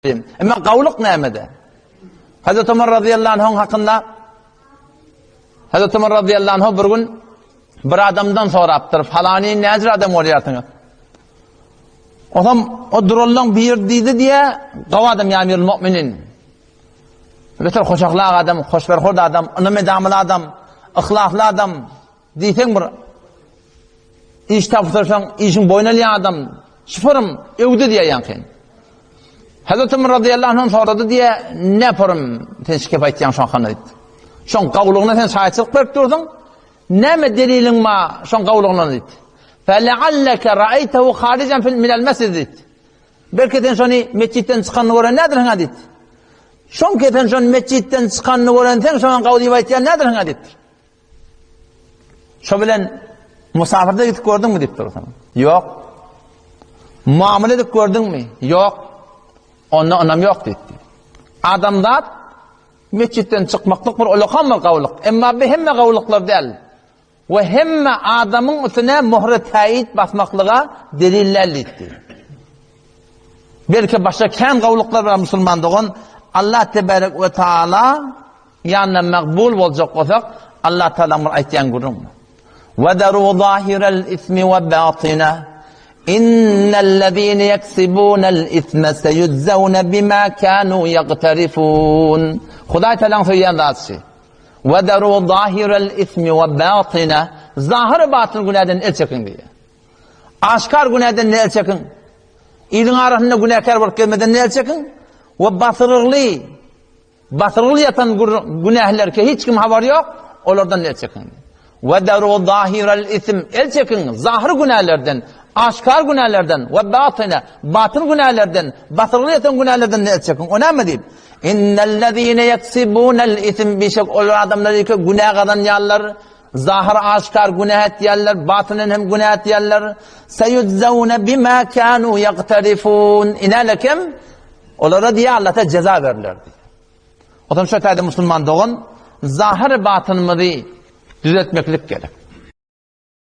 Emma gawlyk nämede? Hazreti Ömer razyýallahu anhuň hakynda Hazreti Ömer razyýallahu anhu bir gün bir adamdan sorapdyr, falany näjür adam bolýarsyňyz? Otam o duranlaň bir diýdi diýe, gaw adam ýa amirul mu'minin. Beter hoşahlak adam, hoşberhord adam, ynam edamly adam, yhlasly adam diýseň bir Iş tapysaň, işiň boýun alýan adam, şypyrym, öwdi diýýär ýaňky. Hazreti Ömer razyýallahu anhu sorady diýýär, ne pyrym, sen şikep aýtýaň şoň hakynda diýdi. Şoň gawlugyna sen şaýatçylyk berip dursuň, näme deliliň bar şoň gawlugyna diýdi. Felealleke ra'aytahu harijan fil minel mesjid diýdi. Belki sen şony metjitden çykanyny gören nädirsiň diýdi. Şoň sen şony metjitden çykanyny görenseň, şoňa gaw diýip aýtýan nädirsiň diýdi. Şo bilen musafirde gidip gördüňmi diýip dursun. Ýok. Muamele edip gördüňmi? Ýok. Onda ynam ýok diýdi. Adamzat metjitden çykmaklyk bir ulakan bir gawlyk. Emma bu hemme gawlyklar däl. We hemme adamyň üstüne möhre täýit basmaklyga delil däl diýdi. Belki başga kän gawlyklar bar musulman dogan. Allah tebarek we taala Ýanyna magbul boljak bolsak, Allah Tagalaň bir aýtýan gürrüňi. Wezeru zahiral ismi we batina. Innellezine yeksibunel isme seyujzauna bima kanu yagtarifun. Hudaý Tagalaň söýýän zady şu. Wezeru zahiral ismi we batina. Zahyr batyn günäden el çekiň diýýär. Aşkar günäden el çekiň. Iliň arasynda günäkär bolup gezmeden el çekiň we basyrygly Basyrgyly ýatan günählerke hiç kim habary ýok, olardan el çekiň. Wedaru zahiral ism, el çekiň zahyr günälerden, aşkar günälerden, we batyna, batyn günälerden, basyrgyly ýatan günälerden el çekiň. O näme diýip? Innellezine yeksibunel ism bişek ol adamlar ki günä gazanýarlar, zahyr aşkar günä etýärler, batynan hem günä etýärler. Seyujzauna bima kanu yagtarifun. Inalekem Olara diýýär Allahda jeza berler diýýär. Otam şo täze musulman dogan zahyr batynymyzy düzetmeklik gerek.